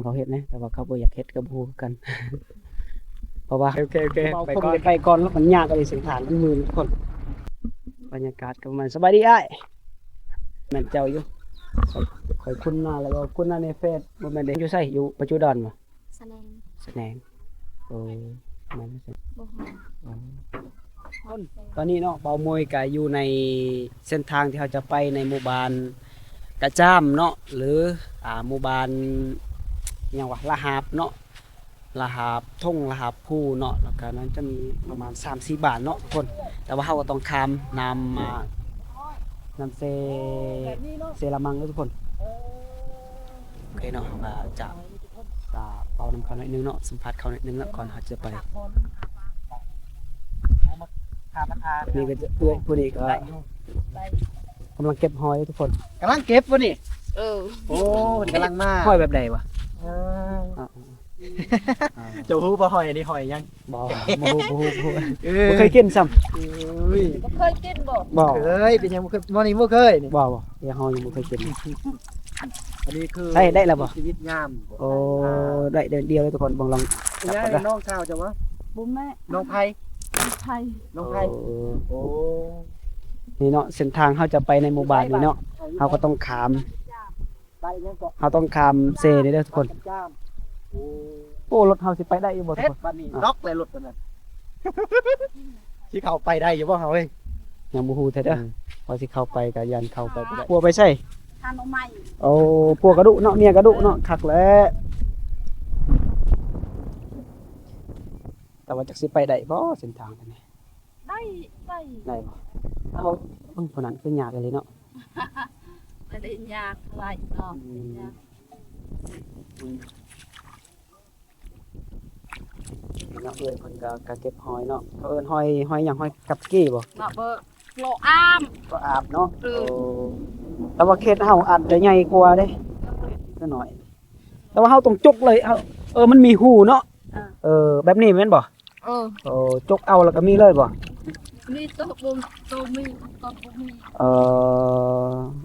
ເຂົາເຮັດນະ ແຕ່ວ່າເຂົາບໍ່ຢາກເຮັດກໍບໍ່ຮູ້ຄືກັນ ເພາະວ່າ ໂອເຄ ໂອເຄ ເວົ້າ ໄປກ່ອນ ຄົນໄປກ່ອນ ແລ້ວມັນຍາກອີ່ເສັ້ນທາງ ມັນມື່ນທຸກຄົນ. ບັນຍາກາດກໍປະມານ ສະບາຍດີອ້າຍ ແມ່ນເຈົ້າຢູ່ ຂ້ອຍຄຸ້ນໜ້າ ແລ້ວກໍຄຸ້ນໜ້າໃນເຟສ ບໍ່ແມ່ນເດ້ ຢູ່ໃສ? ຢູ່ປະຈູດອນບໍ່? ສະແໜງ ສະແໜງ ໂອ້ ມາແລ້ວ ບໍ່ຮອດ ອໍ ຕອນນີ້ເນາະ ບ່າວມົຍກະຢູ່ໃນເສັ້ນທາງທີ່ເຮົາຈະໄປໃນໝູ່ບ້ານກະຈາມເນາະ ຫຼື ອ່າ ໝູ່ບ້ານຫຍັງວະ ລະຫາບເນາະ ລະຫາບທົ່ງ ລະຫາບພູເນາະ ແລ້ວກະໜ້າຈະມີປະມານສາມສີ່ບ້ານເນາະທຸກຄົນ ແຕ່ວ່າເຮົາກໍຕ້ອງຂ້າມນ້ຳ ອ່າ ນ້ຳເຊ ເຊລະມັງເດີທຸກຄົນ. ໂອເຄເນາະ ເຮົາກໍຈະ ກະເວົ້ານຳເຂົາໜ້ອຍໜຶ່ງເນາະ ສຳພາດເຂົາໜ້ອຍໜຶ່ງເນາະ ກ່ອນເຮົາຈະໄປ. ນີ້ກໍຈະເອື້ອຍຜູ້ນີ້ກໍກຳລັງເກັບຫອຍທຸກຄົນ ກຳລັງເກັບບໍ່ນີ້? ເອີ ໂອ້ ເພິ່ນກຳລັງມາ ຫອຍແບບໃດວະ? ເອີ ເຈົ້າຮູ້ບໍ່ຫອຍອັນນີ້ຫອຍຫຍັງ? ບໍ່ ບໍ່ຮູ້ ບໍ່ຮູ້ ບໍ່ຮູ້ ເອີ ບໍ່ເຄີຍກິນຊ້ຳ. ເອີຍ ບໍ່ເຄີຍກິນບໍ່? ບໍ່ເຄີຍ. ເປັນຫຍັງບໍ່ເຄີຍ? ມື້ນີ້ບໍ່ເຄີຍນີ້? ບໍ່ ບໍ່ ເຮົາຍັງບໍ່ເຄີຍກິນ. ອັນນີ້ຄື ໃຊ້ໄດ້ແລ້ວບໍ່? ຊີວິດຍາມ. ໂອ້ ໄດ້ເດືອນດຽວເລີຍທຸກຄົນ ເບິ່ງລອງຈັບກ່ອນເດີ. ນ້ອງສາວເຈົ້າບໍ່? ບໍ່ແມ່ນ ນ້ອງໃຜ? ນ້ອງໃຜ? ນ້ອງໃຜ? ໂອ້ ໂອ້ ນີ້ເນາະ ເສັ້ນທາງເຮົາຈະໄປໃນໝູ່ບ້ານນີ້ເນາະ ເຮົາກໍຕ້ອງຂ້າມ ເຮົາຕ້ອງຂ້າມເຊນີ້ເດີທຸກຄົນ. ໂອ້ ໂອ້ ລົດເຮົາຊິໄປໄດ້ຢູ່ບໍ່ທຸກຄົນ? ບັດນີ້ ອ່ະ ລັອກແລ້ວລົດບັດນັ້ນ ຊິເຂົ້າໄປໄດ້ຢູ່ບໍ່ເຮົາເອີຍ? ຍັງບໍ່ຮູ້ແທ້ເດີ ອືມ ວ່າຊິເຂົ້າໄປກໍຢ້ານເຂົ້າໄປບໍ່ໄດ້. ຜົວໄປໃສ? ຫາໜໍ່ໄມ້. ໂອ້ ຜົວກະດຸເນາະ ເມຍກະດຸເນາະ ຄັກແຫຼະ. ແຕ່ວ່າຈັກຊິໄປໄດ້ບໍ່ເສັ້ນທາງອັນນີ້? ໄດ້ ໄດ້ ໄດ້ບໍ່? ເອົາ ເບິ່ງຜູ້ນັ້ນຄືຍາກອີ່ຫຼີເນາະ. ບໍ່ໄດ້ຍາກຫຼາຍເນາະ ອືມ ຍາກ ອືມ ເນາະ ເອື້ອຍເພິ່ນກໍ ກໍເກັບຫອຍເນາະ ເຂົາເອີ້ນຫອຍ ຫອຍຫຍັງ? ຫອຍກັບກີບໍ່? ເນາະ ບໍ່ ໂລອາມ ໂລອາມເນາະ. ເອີ ໂອ້ ແຕ່ວ່າເຂດເຮົາອາດຈະໃຫຍ່ກວ່າເດ້ ໜ້ອຍ ແຕ່ວ່າເຮົາຕ້ອງຈົກເລີຍ ເຮົາ ເອີ ມັນມີຮູເນາະ. ເອີ ເອີ ແບບນີ້ແມ່ນບໍ່? ເອີ ໂອ້ ຈົກເອົາແລ້ວກໍມີເລີຍບໍ່? ມີໂຕບໍ່ ໂຕມີ ໂຕບໍ່ມີ. ເອີ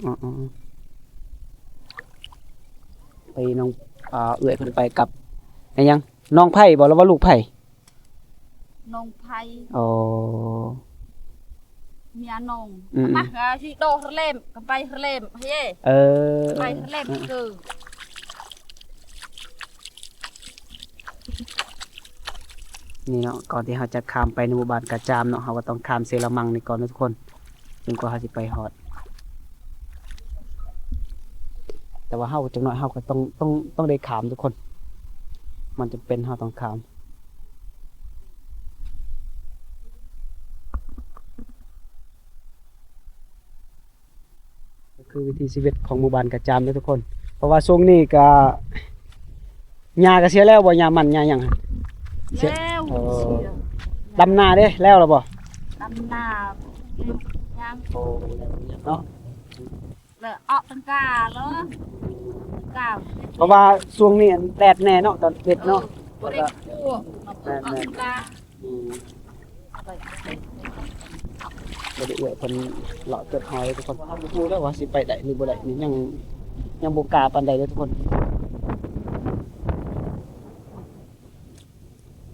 ອືມໆ ໄປນ້ອງ ອ່າ ເອື້ອຍເພິ່ນໄປກັບ ແມ່ນຫຍັງ? ນ້ອງໃຜບໍ່ ຫຼືວ່າລູກໃຜ? ນ້ອງໃຜ? ໂອ້ ເມຍນ້ອງ. ອືມໆ ມາ ຊິໂດດເລັມ ກໍໄປເລັມເຮ. ເອີ ໄປເລັມ ເອີ ຄື ນີ້ເນາະ ກ່ອນທີ່ເຮົາຈະຂ້າມໄປໃນໝູ່ບ້ານກະຈາມເນາະ ເຮົາກໍຕ້ອງຂ້າມເຊລະມັງນີ້ກ່ອນເນາະທຸກຄົນ ຈົນກວ່າເຮົາຊິໄປຮອດ. ແຕ່ວ່າເຮົາ ຈັກໜ້ອຍເຮົາກໍຕ້ອງ ຕ້ອງ ຕ້ອງໄດ້ຂ້າມທຸກຄົນ ມັນຈຳເປັນເຮົາຕ້ອງຂ້າມ. ກໍຄືວິຖີຊີວິດຂອງໝູ່ບ້ານກະຈາມເດີທຸກຄົນ ເພາະວ່າຊ່ວງນີ້ກະ ຫຍ້າກະເສຍແລ້ວບໍ່? ຫຍ້າມັນ ຫຍ້າຫຍັງຫັ້ນ ເສຍແລ້ວ. ໂອ້ ເສຍ ດຳນາເດ້ ແລ້ວລະບໍ່? ດຳນາຍັງ. ໂອ້ ເນາະ ແລ້ວອອກຕັ້ງກາເນາະ ຕັ້ງກາ ເພາະວ່າຊ່ວງນີ້ແດດແນ່ເນາະ ຕອນເວັນເນາະ ເອີ ບໍ່ໄດ້ ແລ້ວກໍ ແມ່ນໆ ອອກຕັ້ງກາ. ອືມ ບໍ່ໄດ້ເອື້ອຍເພິ່ນເລາະເກັບຫອຍທຸກຄົນ ເຮົາບໍ່ຮູ້ເດີວ່າຊິໄປໄດ້ຫຼືບໍ່ໄດ້ ນີ້ຍັງ ຍັງບໍ່ກ້າປານໃດເດີທຸກຄົນ.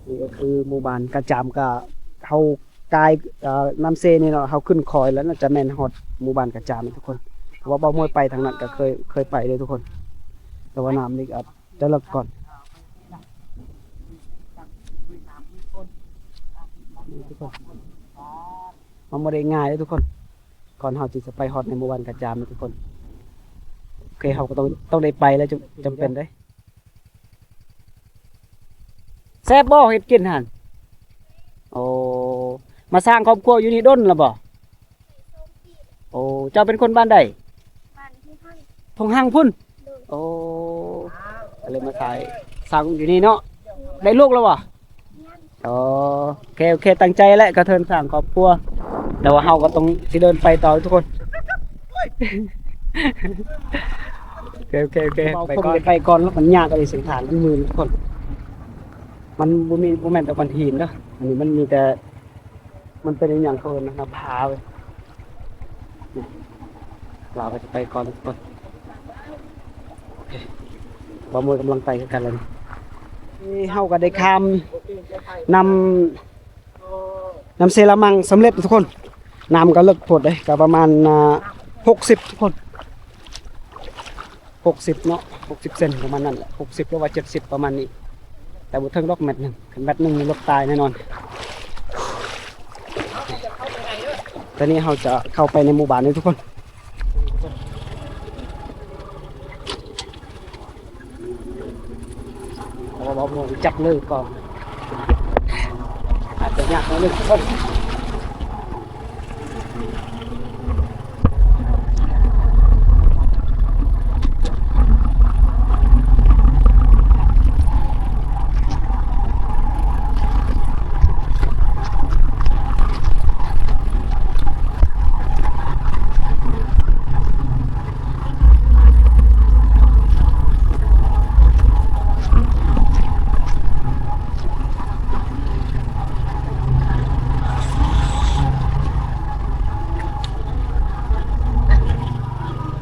ນີ້ກໍຄືໝູ່ບ້ານກະຈາມ ກະເຮົາກາຍ ເອີ ນ້ຳເຊນີ້ເນາະ ເຮົາຂຶ້ນຄອຍແລ້ວໜ້າຈະແມ່ນຮອດໝູ່ບ້ານກະຈາມທຸກຄົນ ເພາະວ່າບ່າວມວຍໄປທາງນັ້ນກໍເຄີຍ ເຄີຍໄປເດີທຸກຄົນ ແຕ່ວ່ານ້ຳນີ້ກໍ ຈະເລິກກ່ອນ ນີ້ທຸກຄົນ ມັນບໍ່ໄດ້ງ່າຍເດ້ທຸກຄົນ ກ່ອນເຮົາທີ່ຈະໄປຮອດໃນໝູ່ບ້ານກະຈາມນີ້ທຸກຄົນ. ໂອເຄ ເຮົາກໍຕ້ອງ ຕ້ອງໄດ້ໄປແລ້ວ ຈຳ ຈຳເປັນເດ້. ແຊບບໍ່ເຮັດກິນຫັ້ນ? ໂອ້ ມາສ້າງຄອບຄົວຢູ່ນີ້ດົນແລ້ວບໍ່? ໂອ້ ເຈົ້າເປັນຄົນບ້ານໃດ? ບ້ານທົ່ງຮັງ ທົ່ງຮັງພຸ້ນ. ໂດຍ ໂອ້ ກໍເລີຍມາຖ່າຍສ້າງຢູ່ນີ້ເນາະ. ໄດ້ລູກແລ້ວບໍ່? ຍັງ. ອໍ ໂອເຄ ໂອເຄ ຕັ້ງໃຈແຫຼະ ກະເທີນສ້າງຄອບຄົວ ແຕ່ວ່າເຮົາກໍຕ້ອງຊິເດີນໄປຕໍ່ທຸກຄົນ. ໂອເຄ ໂອເຄ ໂອເຄ ເວົ້າ ໄປກ່ອນ ໄປກ່ອນ ແລ້ວມັນຍາກອີ່ເສັ້ນທາງ ມັນມື່ນທຸກຄົນ ມັນບໍ່ມີ ບໍ່ແມ່ນແຕ່ກ້ອນຫີນເດີ ອັນນີ້ມັນມີແຕ່ ມັນເປັນອີ່ຫຍັງເຂົາເອີ້ນນະ ໜ້າຜາເວີຍ. ນີ້ ລາວກໍຈະໄປກ່ອນທຸກຄົນ. ໂອເຄ ບ່າວມວຍກຳລັງໄປຄືກັນແລ້ວນີ້. ເຮົາກໍໄດ້ຂ້າມນ້ຳ ນ້ຳເຊລະມັງສຳເລັດທຸກຄົນ. ນ້ຳກໍເລິກໂພດເດ້ ກໍປະມານ ອ່າ ຫົກສິບທຸກຄົນ ຫົກສິບເນາະ ຫົກສິບເຊັນປະມານນັ້ນແຫຼະ ຫົກສິບ ຫຼືວ່າ ເຈັດສິບ ປະມານນີ້ ແຕ່ບໍ່ເຖິງດອກແມັດໜຶ່ງ ຄັນແມັດໜຶ່ງນີ້ລົດຕາຍແນ່ນອນ. ຕອນນີ້ເຮົາຈະເຂົ້າໄປໃນໝູ່ບ້ານນີ້ທຸກຄົນ. ເພາະວ່າບໍ່ຮູ້ຈັກເລີຍກໍອາດຈະຍາກໜ້ອຍໜຶ່ງ.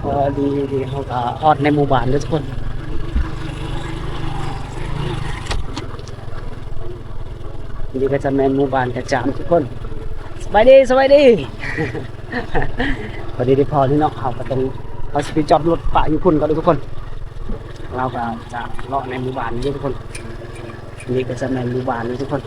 ເອີ ດີ ດີ ເຮົາກໍຮອດໃນໝູ່ບ້ານເດີທຸກຄົນ. ນີ້ກໍຈະແມ່ນໝູ່ບ້ານກະຈາມທຸກຄົນ. ສະບາຍດີ ສະບາຍດີ. ພໍດີໄດ້ພໍນີ້ເນາະ ເຮົາກໍຕ້ອງ ເຮົາຊິໄປຈອດລົດປະຢູ່ພຸ້ນກ່ອນເດີທຸກຄົນ. ເຮົາກໍຈະເລາະໃນໝູ່ບ້ານນີ້ເດີທຸກຄົນ. ນີ້ກໍຈະແມ່ນໝູ່ບ້ານນີ້ທຸກຄົນ.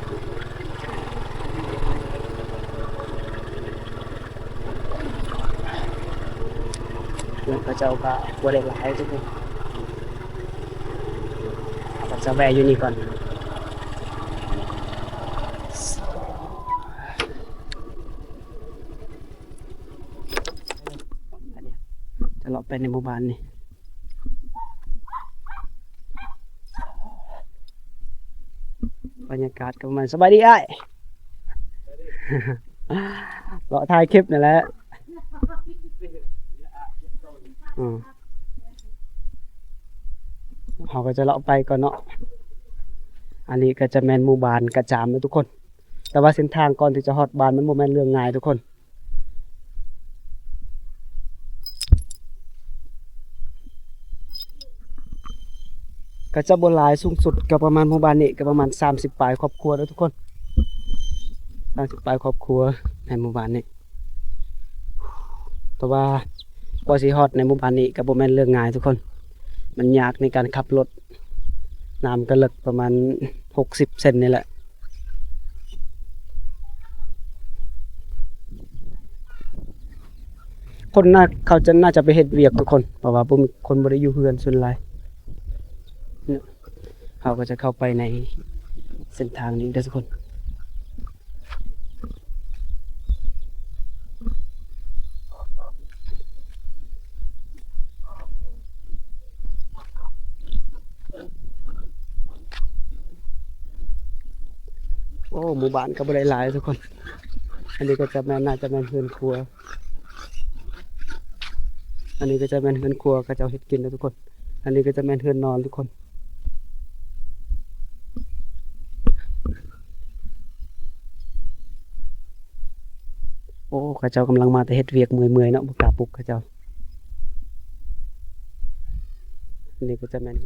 ເຮືອນເຂົາເຈົ້າກໍບໍ່ໄດ້ຫຼາຍທຸກຄົນ. ເຮົາກໍຈະແວ່ຢູ່ນີ້ກ່ອນ. ຈະເລາະໄປໃນໝູ່ບ້ານນີ້. ບັນຍາກາດກໍປະມານ ສະບາຍດີອ້າຍ. ເລາະຖ່າຍຄລິບນີ້ແຫຼະ. ອືມ ເຮົາກໍຈະເລາະໄປກ່ອນເນາະ. ອັນນີ້ກໍຈະແມ່ນໝູ່ບ້ານກະຈາມເນາະທຸກຄົນ. ແຕ່ວ່າເສັ້ນທາງກ່ອນທີ່ຈະຮອດບ້ານມັນບໍ່ແມ່ນເລື່ອງງ່າຍທຸກຄົນ. ກໍຈະບໍ່ຫຼາຍ ສູງສຸດກໍປະມານ ໝູ່ບ້ານນີ້ກໍປະມານສາມສິບປາຍຄອບຄົວເດີທຸກຄົນ. ສາມສິບປາຍຄອບຄົວໃນໝູ່ບ້ານນີ້. ແຕ່ວ່າກວ່າຊິຮອດໃນໝູ່ບ້ານນີ້ກໍບໍ່ແມ່ນເລື່ອງງ່າຍທຸກຄົນ. ມັນຍາກໃນການຂັບລົດ. ນ້ຳກໍເລິກປະມານຫົກສິບເຊັນນີ້ແຫຼະ. ຄົນໜ້າ ເຂົາຈະ ໜ້າຈະໄປເຮັດວຽກທຸກຄົນ ເພາະວ່າບໍ່ມີ ຄົນບໍ່ໄດ້ຢູ່ເຮືອນສ່ວນຫຼາຍເນາະ. ເຮົາກໍຈະເຂົ້າໄປໃນເສັ້ນທາງນີ້ເດີທຸກຄົນ. ໂອ້ ໝູ່ບ້ານກໍບໍ່ໄດ້ຫຼາຍທຸກຄົນ. ອັນນີ້ກໍຈະແມ່ນ ໜ້າຈະແມ່ນເຮືອນຄົວ. ອັນນີ້ກໍຈະແມ່ນເຮືອນຄົວເຂົາເຈົ້າເຮັດກິນເດີທຸກຄົນ. ອັນນີ້ກໍຈະແມ່ນເຮືອນນອນທຸກຄົນ. ໂອ້ ເຂົາເຈົ້າກຳລັງມາແຕ່ເຮັດວຽກ ເມື່ອຍໆເນາະ ບໍ່ກ້າປຸກເຂົາເຈົ້າ. ອັນນີ້ກໍຈະແມ່ນ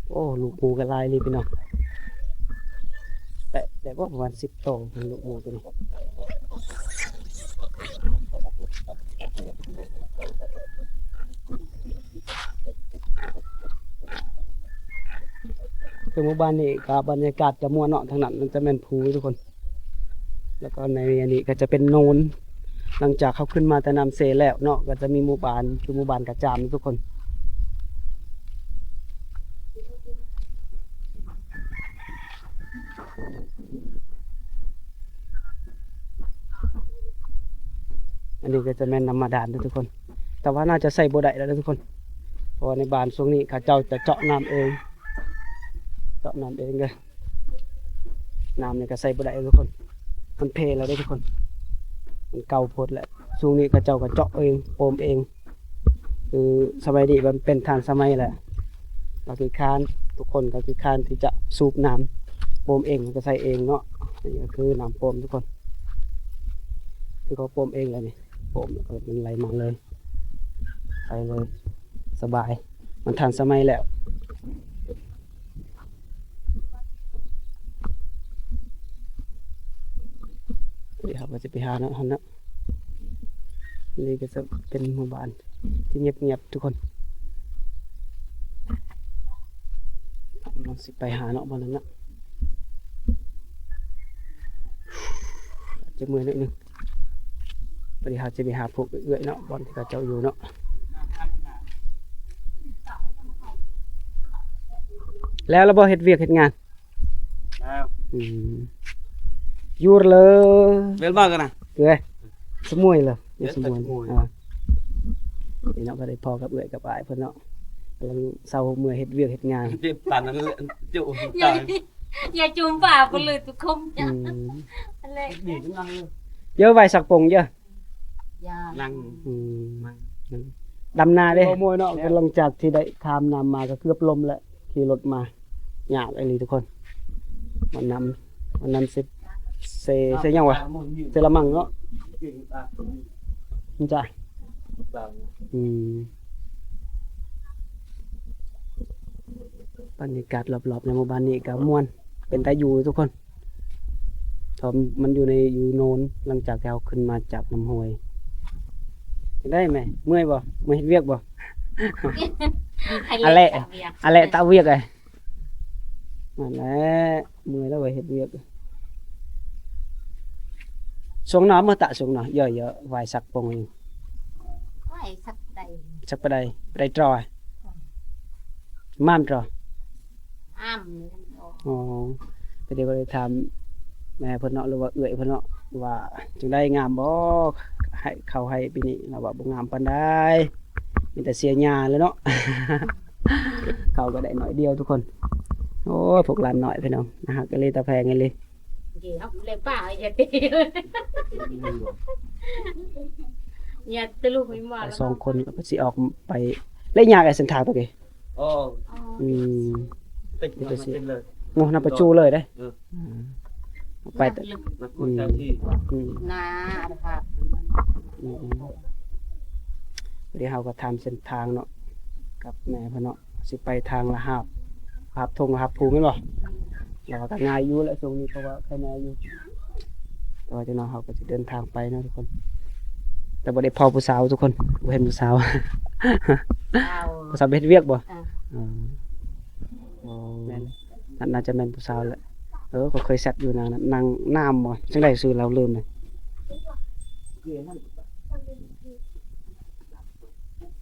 ໂອ້ ລູກໝູກໍຫຼາຍເລີຍພີ່ນ້ອງ. ແປະໄດ້ບໍ່ ປະມານສິບໂຕ ລູກໝູຕົວນີ້. ຄືໝູ່ບ້ານນີ້ກໍບັນຍາກາດຈະມ່ວນເນາະ, ທາງນັ້ນມັນຈະແມ່ນພູທຸກຄົນ. ແລ້ວກໍໃນອັນນີ້ກໍຈະເປັນໂນນ. ຫຼັງຈາກເຮົາຂຶ້ນມາແຕ່ນ້ຳເຊແລ້ວເນາະ, ກໍຈະມີໝູ່ບ້ານ ຄືໝູ່ບ້ານກະຈາມທຸກຄົນ. ອັນນີ້ກໍຈະແມ່ນນ້ຳບາດານເດີທຸກຄົນ, ແຕ່ວ່າໜ້າຈະໃຊ້ບໍ່ໄດ້ແລ້ວເດີທຸກຄົນ, ເພາະວ່າໃນບ້ານຊ່ວງນີ້ເຂົາເຈົ້າຈະເຈາະນ້ຳເອງ, ເຈາະນ້ຳເອງເດີ. ນ້ຳນີ້ກໍໃຊ້ບໍ່ໄດ້ເດີທຸກຄົນ, ມັນເພແລ້ວເດີທຸກຄົນ, ມັນເກົ່າໂພດແລ້ວ. ຊ່ວງນີ້ເຂົາເຈົ້າກໍເຈາະເອງ ໂປມເອງ. ຄືສະໄໝນີ້ມັນເປັນທັນສະໄໝແລ້ວ ກໍຂີ້ຄ້ານ ທຸກຄົນກໍຂີ້ຄ້ານທີ່ຈະສູບນ້ຳ ໂປມເອງ ມັນກໍໃສ່ເອງເນາະ. ນີ້ກໍຄືນ້ຳໂປມທຸກຄົນ ຄືເຂົາໂປມເອງແລ້ວນີ້ ໂປມແລ້ວກໍມັນໄຫຼມາເລີຍ ໃສ່ເລີຍ ສະບາຍ ມັນທັນສະໄໝແລ້ວ. ດຽວເຮົາກໍຈະໄປຫາເນາະ ຫັ້ນເນາະ. ນີ້ກໍຈະເປັນໝູ່ບ້ານທີ່ງຽບໆ ທຸກຄົນ. ເຮົາຊິໄປຫາເນາະ ບ່ອນນັ້ນເນາະ. ອາດຈະເມື່ອຍໜ້ອຍໜຶ່ງ. ບາດນີ້ເຮົາຈະໄປຫາພວກເອື້ອຍໆ ເນາະ ບ່ອນທີ່ເຂົາເຈົ້າຢູ່ເນາະ. ແລ້ວລະບໍ່ ເຮັດວຽກເຮັດງານ? ແລ້ວ ອືມ ຢູ່ເລີ ເວລມາກັນນະ ເອີຍ ສະໝວຍເລີ ເອີຍ ສະໝວຍ ສະໝວຍ ອ່າ ນີ້ເນາະ ກໍໄດ້ພໍ້ກັບເອື້ອຍກັບອ້າຍເພິ່ນເນາະ ກຳລັງເຊົາເມື່ອຍເຮັດວຽກເຮັດງານ ເຈັບຕັນນັ້ນແຫຼະ ເຈົ້າ ຢ່າ ຢ່າຈຸ່ມປາກເພິ່ນເລີຍທຸກຄົນ ອືມ ອັນແລະ ເຢີ ໄຫວ້ສັກປົງເຢີ ຢ່າ ນັ່ງ ອືມ ນັ່ງ ດຳນາເດ້ ບໍ່ມ່ວນເນາະ ແລ້ວ ຫຼັງຈາກທີ່ໄດ້ຂ້າມນ້ຳມາກໍເກືອບລົ້ມແລ້ວ ຂີ່ລົດມາ ຍາກອີ່ຫຼີທຸກຄົນ ມັນນຳ ມັນນຳເຊ ເຊ ເຊຫຍັງວະ ເຊລະມັງເນາະ ມັນຈະ ອືມ ບັນຍາກາດລອບໆໃນໝູ່ບ້ານນີ້ກໍມ່ວນ ເປັນຕາຢູ່ທຸກຄົນ ເພາະມັນຢູ່ໃນ ຢູ່ໂນນ ຫຼັງຈາກທີ່ເຮົາຂຶ້ນມາຈາກນ້ຳຫ້ວຍ ຈັ່ງໃດແມ່ ເມື່ອຍບໍ່ ເມື່ອຍເຮັດວຽກບໍ່ ອັນແລະ ອັນແລະຕາວຽກເອີຍ ນັ້ນແຫຼະ ເມື່ອຍແລ້ວໄວ້ເຮັດວຽກ ຊ່ວງໜໍ່ເມື່ອຕະ ຊ່ວງໜໍ່ ເຢີໆ ໄຫວ້ສັກປົງ ໄຫວ້ສັກໃດ ສັກປະໃດ ປະໃດຕຣອ ມາມຕຣອ ອາມ ອໍ ກໍເດ ກໍເລີຍຖາມແມ່ເພິ່ນເນາະ ຫຼືວ່າເອື້ອຍເພິ່ນເນາະ ວ່າຈັ່ງໃດ ງາມບໍ່ ໄຮ່ ເຂົ້າໄຮ່ປີນີ້ ລາວວ່າບໍ່ງາມປານໃດ ມີແຕ່ເສຍຫຍ້າແຫຼະເນາະ ເຂົ້າກໍໄດ້ໜ້ອຍດຽວທຸກຄົນ ໂອ້ຍ ພວກຫຼານນ້ອຍພີ່ນ້ອງ ໜ້າຮັກອີ່ຫຼີ ຕາແພງອີ່ຫຼີ ເດ ເຮົາເລີຍປ້າ ຢ່າຕີ ຢ່າຕະລຸກ ມີໝໍ ສອງຄົນກໍຊິອອກໄປ ແລະ ຍ່າງໄອ້ເສັ້ນທາງຕົວນີ້ ອໍ ອືມ ເປັນ ເປັນເລີຍ ໂອ້ ນຳປະຈູເລີຍເດ້ ເອີ ອືມ ໄປແຕ່ ອືມ ອືມ ນາ ອືມ ດຽວເຮົາກໍຖາມເສັ້ນທາງເນາະ ກັບແມ່ເພິ່ນເນາະ ຊິໄປທາງລະຫາບ ຫາບທົ່ງ ຫາບພູແມ່ນບໍ່? ລາວວ່າກໍງ່າຍຢູ່ແຫຼະຊ່ວງນີ້ ເພາະວ່າໄຄແນ່ຢູ່ ແຕ່ວ່າຈັກໜ້ອຍເຮົາກໍຊິເດີນທາງໄປເນາະທຸກຄົນ ແຕ່ບໍ່ໄດ້ພໍ້ຜູ້ສາວທຸກຄົນ ບໍ່ເຫັນຜູ້ສາວ ຜູ້ສາວໄປເຮັດວຽກບໍ່? ເອີ ອໍ ແມ່ນ ໜ້າຈະແມ່ນຜູ້ສາວແຫຼະ ເອີ ຂ້ອຍເຄີຍແຊັດຢູ່ນາງນັ້ນ ນາງນາມບໍ່ ຈັ່ງໃດຊື່ລາວລືມເລີຍ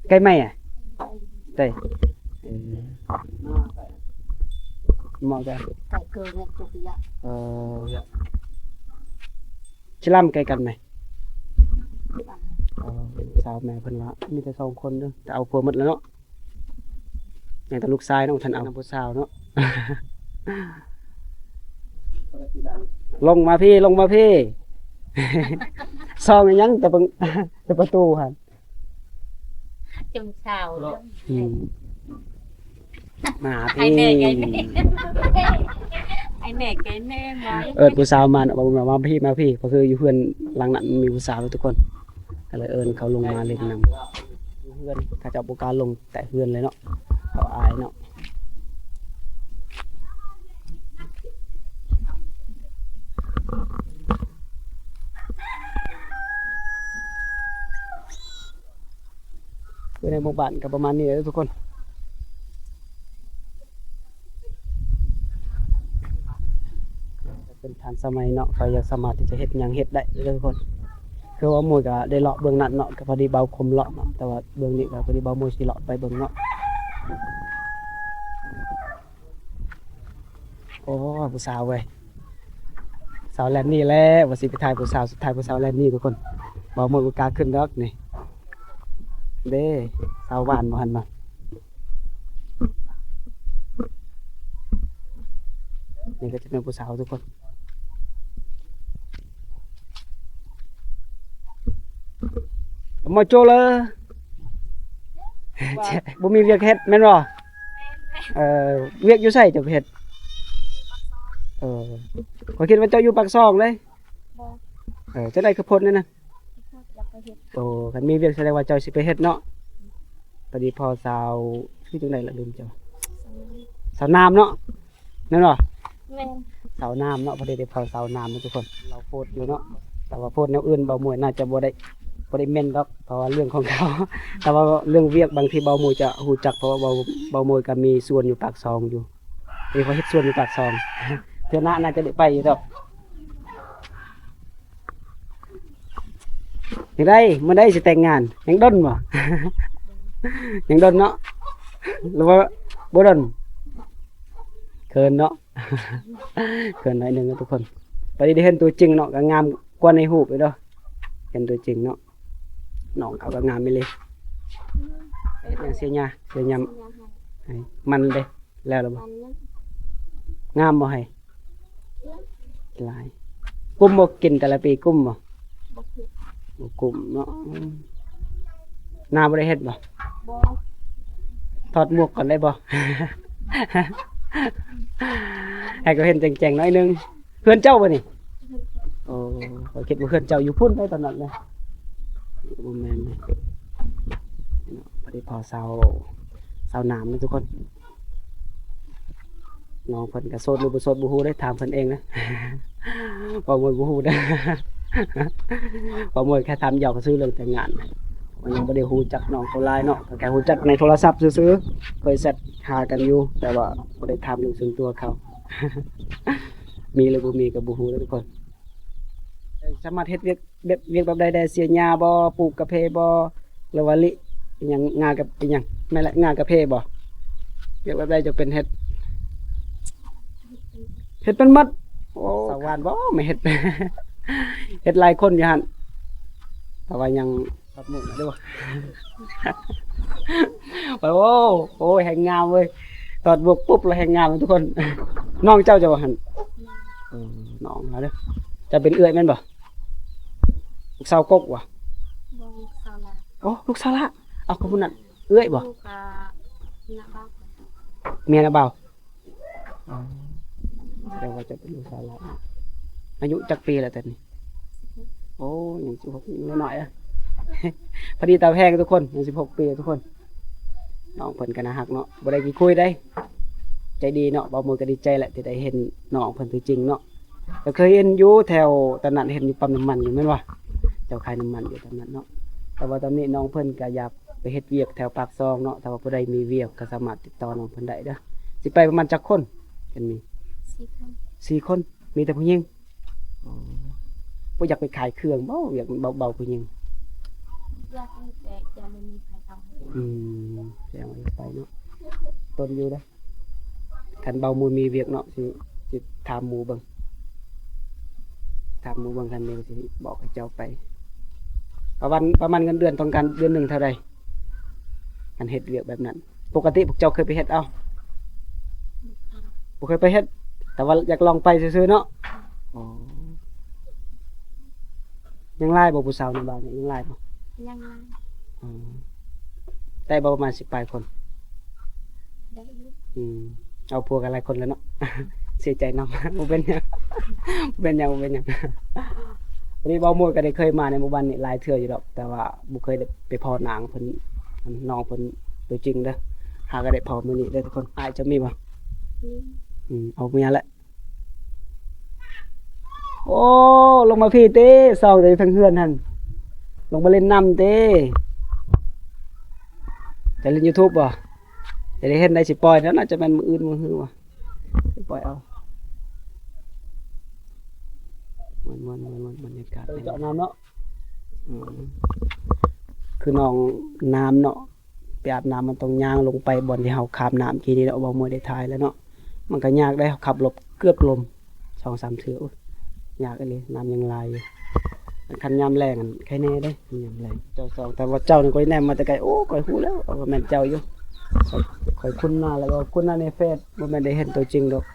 ໄກ່ໄມ້ອະ ໄກ່ ເອີ ເໝາະແຕ່ ໄກ່ເກີງ ເອີ ຊິລຳໃກ້ກັນໄໝ? ເອີ ສາວແມ່ເພິ່ນວ່າມີແຕ່ສອງຄົນເດີ ແຕ່ເອົາຜົວໝົດແລ້ວເນາະ ຍັງແຕ່ລູກຊາຍເນາະ ບໍ່ທັນເອົານຳຜູ້ສາວເນາະ ລົງມາພີ້ ລົງມາພີ້ ສ່ອງອີ່ຫຍັງແຕ່ເບິ່ງ ແຕ່ປະຕູຫັ້ນ ຈຸ່ມສາວ ອືມ ມາພີ້ ໄອ້ແມ່ໄກ່ແນ່ ໄອ້ແມ່ໄກ່ແນ່ ມາ ເອີ້ນຜູ້ສາວມາເນາະ ວ່າ ມາພີ້ ມາພີ້ ກໍຄືຢູ່ເຮືອນຫຼັງນັ້ນມີຜູ້ສາວທຸກຄົນ ກໍເລີຍເອີ້ນເຂົາລົງມາຫຼິ້ນນຳ ຢູ່ເຮືອນ ເຂົາເຈົ້າບໍ່ກ້າລົງແຕະເຮືອນເລີຍເນາະ ເຂົາອາຍເນາະ ຢູ່ໃນໝູ່ບ້ານກໍປະມານນີ້ແຫຼະທຸກຄົນ ເປັນທັນສະໄໝເນາະ ໃຜຢາກສາມາດທີ່ຈະເຮັດຫຍັງເຮັດໄດ້ເດີທຸກຄົນ ຄືວ່າໝູ່ກໍໄດ້ເລາະເບື້ອງນັ້ນເນາະ ກໍພໍດີເບົາຄົມເລາະເນາະ ແຕ່ວ່າເບື້ອງນີ້ກໍພໍດີເບົາໝູ່ຊິເລາະໄປເບິ່ງເນາະ. ໂອ້ ຜູ້ສາວເວີຍ ສາວແລ່ນໜີແລ້ວ ວ່າຊິໄປຖ່າຍຜູ້ສາວ ສຸດທ້າຍຜູ້ສາວແລ່ນໜີທຸກຄົນ ບໍ່ໝົດໂອກາດຂຶ້ນດອກນີ້ ເດ້ ສາວຫວານບໍ່ຫັ້ນນະ ນີ້ກໍຈະເປັນຜູ້ສາວທຸກຄົນ ມາໂຈເລີ. ບໍ່ມີວຽກເຮັດແມ່ນບໍ່? ເອີ ວຽກຢູ່ໃສເຈົ້າໄປເຮັດ? ເອີ ຂ້ອຍຄິດວ່າເຈົ້າຢູ່ປາກຊ່ອງເດ້. ບໍ່. ເອີ ຈັ່ງໃດຄືພົດແນວນັ້ນ? ໂອ້ ຄັນມີວຽກສະແດງວ່າເຈົ້າຊິໄປເຮັດເນາະ. ພໍດີພໍສາວ ຊື່ຈັ່ງໃດລະ ລືມເຈົ້າ. ສາວນາມເນາະ ແມ່ນບໍ່? ແມ່ນ. ສາວນາມເນາະ ພໍດີໄດ້ພໍສາວນາມເນາະທຸກຄົນ. ລາວໂພດຢູ່ເນາະ ແຕ່ວ່າໂພດແນວອື່ນ ເບົາມວຍໜ້າຈະບໍ່ໄດ້ ບໍ່ໄດ້ເມັ້ນດອກ ເພາະວ່າເລື່ອງຂອງເຂົາ. ແຕ່ວ່າເລື່ອງວຽກບາງທີເບົາມວຍຈະຮູ້ຈັກ ເພາະວ່າເບົາ ເບົາມວຍກໍມີສວນຢູ່ປາກຊ່ອງຢູ່. ເອີ ເຂົາເຮັດສວນຢູ່ປາກຊ່ອງ. ເທື່ອໜ້າໜ້າຈະໄດ້ໄປຢູ່ດອກ. ຈັ່ງໃດ ມື້ໃດຊິແຕ່ງງານ? ຍັງດົນບໍ່? ຍັງດົນເນາະ ຫຼືວ່າບໍ່ດົນ? ເຂີນເນາະ ເຂີນໜ້ອຍໜຶ່ງເນາະທຸກຄົນ. ພໍດີໄດ້ເຫັນຕົວຈິງເນາະ ກໍງາມກວ່າໃນຮູບອີກເດີ. ເຫັນຕົວຈິງເນາະ ນ້ອງເຂົາກໍງາມອີ່ຫຼີ. ເຮັດຫຍັງເສຍຫຍ້າ ເສຍຫຍ້າ ມັນເດ້? ແລ້ວລະບໍ່? ມັນຍັງ ງາມບໍ່ໄຮ່? ຫຼາຍ. ກຸ້ມບໍ່? ກິນແຕ່ລະປີກຸ້ມບໍ່? ບໍ່ກຸ້ມ. ບໍ່ກຸ້ມເນາະ. ອືມ ນາບໍ່ໄດ້ເຮັດບໍ່? ບໍ່. ຖອດໝວກກ່ອນໄດ້ບໍ່? ໃຫ້ເຂົາເຫັນແຈ້ງໆໜ້ອຍໜຶ່ງ. ເຮືອນເຈົ້າບໍ່ນີ້? ໂອ້ ຂ້ອຍຄິດວ່າເຮືອນເຈົ້າຢູ່ພຸ້ນໄດ໋ຕອນນັ້ນນະ. ບໍ່ແມ່ນເດ້. ພໍດີພໍສາວ ສາວນາມເນາະທຸກຄົນ. ນ້ອງເພິ່ນກໍໂສດຫຼືບໍ່ໂສດບໍ່ຮູ້ເດ້ ຖາມເພິ່ນເອງນະ. ເວົ້າບໍ່ ບໍ່ຮູ້ເດ້. ເວົ້າບໍ່ ແຄ່ຖາມຢອກຊື່ເລື່ອງແຕ່ງງານ. ຍັງບໍ່ໄດ້ຮູ້ຈັກນ້ອງເຂົາຫຼາຍເນາະ ກໍແຄ່ຮູ້ຈັກໃນໂທລະສັບຊື່ໆ ເຄີຍແຊັດຫາກັນຢູ່ ແຕ່ວ່າບໍ່ໄດ້ຖາມເລື່ອງສ່ວນຕົວເຂົາ. ມີຫຼືບໍ່ມີກໍບໍ່ຮູ້ເດ້ທຸກຄົນ. ສາມາດເຮັດວຽກ ແບບ ວຽກແບບໃດແດ່? ເສຍຫຍ້າບໍ່? ປູກກາເຟບໍ່? ຫຼືວ່າລິ ອີຫຍັງ ງາກັບອີຫຍັງ? ແມ່ນແຫຼະ ງາກາເຟບໍ່? ວຽກແບບໃດຈະເປັນເຮັດ? ເຮັດເປັນໝົດ. ໂອ້ ສາວຫວານບໍ່ມາເຮັດ? ເຮັດຫຼາຍຄົນຢູ່ຫັ້ນ ແຕ່ວ່າຍັງ ຖອດໝວກໜ້ອຍເດີ. ໂອ້ ໂອ້ຍ ແຮງງາມເວີຍ. ຖອດໝວກປຸບແລ້ວແຮງງາມເລີຍທຸກຄົນ. ນ້ອງເຈົ້າ ເຈົ້າວ່າຫັ້ນ? ເອີ ນ້ອງລາວເດີ. ເຈົ້າເປັນເອື້ອຍແມ່ນບໍ່? ລູກສາວກົກຫວາ? ບໍ່ ລູກສາວຫຼ້າ. ໂອ້ ລູກສາວຫຼ້າ. ເອົາ ຄົນຜູ້ນັ້ນເອື້ອຍບໍ່? ລູກກະ ເມຍນ້າບ່າວ. ອໍ ແຕ່ວ່າເຈົ້າເປັນລູກສາວຫຼ້າ. ອາຍຸຈັກປີແລ້ວຕອນນີ້? ໂອ້ ຍັງສິບຫົກ ຍັງນ້ອຍໆ. ພໍດີຕາແພງທຸກຄົນ ຍັງສິບຫົກປີທຸກຄົນ. ນ້ອງເພິ່ນກໍໜ້າຮັກເນາະ ບໍ່ໄດ້ຂີ້ຄຸຍເດ້ ໃຈດີເນາະ. ເບົາມວຍກໍດີໃຈແຫຼະທີ່ໄດ້ເຫັນນ້ອງເພິ່ນຕົວຈິງເນາະ. ກໍເຄີຍເຫັນຢູ່ແຖວຕອນນັ້ນ ເຫັນຢູ່ປ້ຳນ້ຳມັນຢູ່ແມ່ນບໍ່? ເຈົ້າຂາຍນ້ຳມັນຢູ່ຕອນນັ້ນເນາະ. ແຕ່ວ່າຕອນນີ້ນ້ອງເພິ່ນກໍຢາກ ໄປເຮັດວຽກແຖວປາກຊ່ອງເນາະ. ຖ້າວ່າຜູ້ໃດມີວຽກກໍສາມາດຕິດຕໍ່ນ້ອງເພິ່ນໄດ້ເດີ. ຊິໄປປະມານຈັກຄົນ? ຄັນມີ ສີ່ຄົນ. ສີ່ຄົນ ມີແຕ່ຜູ້ຍິງ. ອໍ ບໍ່ຢາກໄປຂາຍເຄື່ອງບໍ່? ວຽກມັນເບົາໆ ຜູ້ຍິງ. ຢາກຢູ່ ແຕ່ຍັງບໍ່ມີໃຜເອົາ. ອືມ ແຕ່ວ່າຢາກໄປເນາະ ຕົນຢູ່ເດ້. ຄັນເບົາມວຍມີວຽກເນາະ ຊິ ຊິຖາມໝູ່ເບິ່ງ ຖາມໝູ່ເບິ່ງ ຄັນມີກໍຊິບອກໃຫ້ເຈົ້າໄປ. ປະມານ ປະມານເງິນເດືອນຕ້ອງການເດືອນໜຶ່ງເທົ່າໃດ? ຄັນເຮັດວຽກແບບນັ້ນ ປົກກະຕິພວກເຈົ້າເຄີຍໄປເຮັດເອົາ? ບໍ່ເຄີຍໄປເຮັດ ແຕ່ວ່າຢາກລອງໄປຊື່ໆເນາະ. ອໍ ຍັງຫຼາຍບໍ່ຜູ້ສາວໃນບ້ານນີ້ ຍັງຫຼາຍບໍ່? ຍັງຫຼາຍ. ອໍ ໄດ້ບໍ່ປະມານສິບປາຍຄົນ? ໄດ້ຢູ່. ອືມ ເອົາຜົວກັນຫຼາຍຄົນແລ້ວເນາະ. ເສຍໃຈນຳ. ບໍ່ເປັນຫຍັງ ບໍ່ເປັນຫຍັງ ບໍ່ເປັນຫຍັງ. ພໍດີເບົາມວຍກໍໄດ້ເຄີຍມາໃນໝູ່ບ້ານນີ້ຫຼາຍເທື່ອຢູ່ດອກ ແຕ່ວ່າບໍ່ເຄີຍໄດ້ໄປພໍ້ນາງເພິ່ນ ນ້ອງເພິ່ນຕົວຈິງເດີ. ຫາກໍໄດ້ພໍ້ມື້ນີ້ເດີທຸກຄົນ. ອ້າຍເຈົ້າມີບໍ່? ມີ. ອືມ ເອົາເມຍແຫຼະ. ໂອ້ ລົງມາພີ້ຕິ ຊອກແຕ່ທາງເຮືອນຫັ້ນ ລົງມາຫຼິ້ນນຳຕິ. ຈະຫຼິ້ນຢູທູບບໍ່? ຈະໄດ້ເຫັນໄດ້ ຊິປ່ອຍແລ້ວ ໜ້າຈະແມ່ນມື້ອື່ນມື້ຮືຫວາ ຊິປ່ອຍເອົາ. ມ່ວນໆໆໆ ບັນຍາກາດ ເຈົ້າອາບນ້ຳເນາະ. ອືມ ຄືໜອງນ້ຳເນາະ. ໄປອາບນ້ຳ ມັນຕ້ອງຍ່າງລົງໄປບ່ອນທີ່ເຮົາຂ້າມນ້ຳກີ້ນີ້ເນາະ. ເບົາມວຍໄດ້ຖ່າຍແລ້ວເນາະ ມັນກໍຍາກເດ້. ເຮົາຂັບລົດເກືອບລົ້ມສອງສາມເທື່ອ. ໂອ້ຍ ຍາກອີ່ຫຼີ ນ້ຳຍັງຫຼາຍຢູ່. ຄັນຍາມແລ້ງຫັ້ນໄຄແນ່ເດ້ ຍາມແລ້ງ. ເຈົ້າສອງ ແຕ່ວ່າເຈົ້ານີ້ຂ້ອຍແນມມາແຕ່ໄກ ໂອ້ ຂ້ອຍຮູ້ແລ້ວວ່າແມ່ນເຈົ້າຢູ່. ຂ້ອຍ ຂ້ອຍຄຸ້ນໜ້າ ແລ້ວກໍຄຸ້ນໜ້າໃນເຟສ ບໍ່ແມ່ນໄດ້ເຫັນຕົວຈິງດອກ.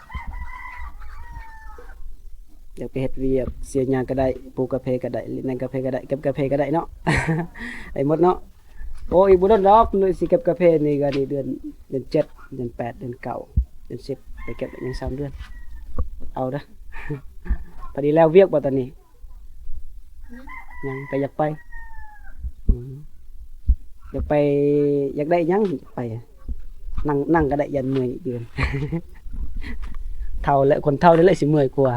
ຢາກໄປເຮັດວຽກ ເສຍຫຍັງກໍໄດ້ ປູກກາເຟກໍໄດ້ ຫຼິ້ນກາເຟກໍໄດ້ ເກັບກາເຟກໍໄດ້ເນາະ ໄດ້ໝົດເນາະ. ໂອ້ ອີກບໍ່ດົນດອກ ຊິເກັບກາເຟນີ້ກໍນີ້ເດືອນ ເດືອນເຈັດ ເດືອນແປດ ເດືອນເກົ້າ ເດືອນສິບ ໄປເກັບໄດ້ຍັງສາມເດືອນ ເອົາເດີ. ພໍດີແລ້ວວຽກບໍ່ຕອນນີ້? ຍັງ ແຕ່ຢາກໄປ ອືມ ຢາກໄປ ຢາກໄດ້ຫຍັງໄປ ນັ່ງ ນັ່ງກໍໄດ້ ຢ້ານເມື່ອຍຢືນ ເຖົ້າແລ້ວ ຄົນເຖົ້ານີ້ແຫຼະຊິເມື່ອຍກວ່າ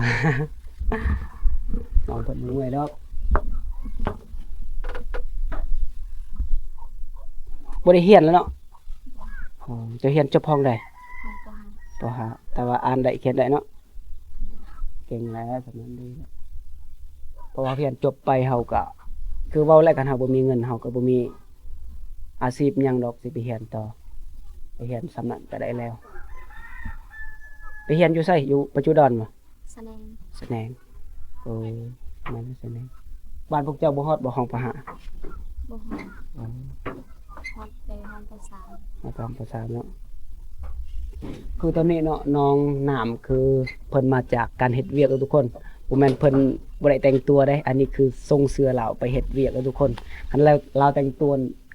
ນ້ອງເພິ່ນບໍ່ເມື່ອຍດອກ ບໍ່ໄດ້ຮຽນແລ້ວເນາະ? ອໍ ເຈົ້າຮຽນຈົບຫ້ອງໃດ? ປໍຫ້າ ປໍຫ້າ ແຕ່ວ່າອ່ານໄດ້ຂຽນໄດ້ເນາະ? ເກັ່ງແລ້ວ ສຳນັ້ນດີແລ້ວ ເພາະວ່າຮຽນຈົບໄປເຮົາກໍ ຄືເວົ້າແຫຼະ ຄັນເຮົາບໍ່ມີເງິນ ເຮົາກໍບໍ່ມີອາຊີບຫຍັງດອກ ຊິໄປຮຽນຕໍ່ ໄປຮຽນສ່ຳນັ້ນກໍໄດ້ແລ້ວ. ໄປຮຽນຢູ່ໃສ? ຢູ່ປະຈຸດອນບໍ່? ສະແໜງ ສະແໜງ ໂອ້ ມາແຕ່ສະແໜງ. ບ້ານພວກເຈົ້າບໍ່ຮອດບໍ່ ຫ້ອງປະຫາ? ບໍ່ຮອດ ອໍ ຮອດແຕ່ຫ້ອງປະສານ ຮອດຫ້ອງປະສານເນາະ. ຄືຕອນນີ້ເນາະ ນ້ອງນ້ຳ ຄືເພິ່ນມາຈາກການເຮັດວຽກເດີທຸກຄົນ ບໍ່ແມ່ນເພິ່ນບໍ່ໄດ້ແຕ່ງຕົວເດ້ ອັນນີ້ຄືສົ່ງເສື້ອລາວໄປເຮັດວຽກເດີທຸກຄົນ. ຄັນລາວ ລາວແຕ່ງຕົວ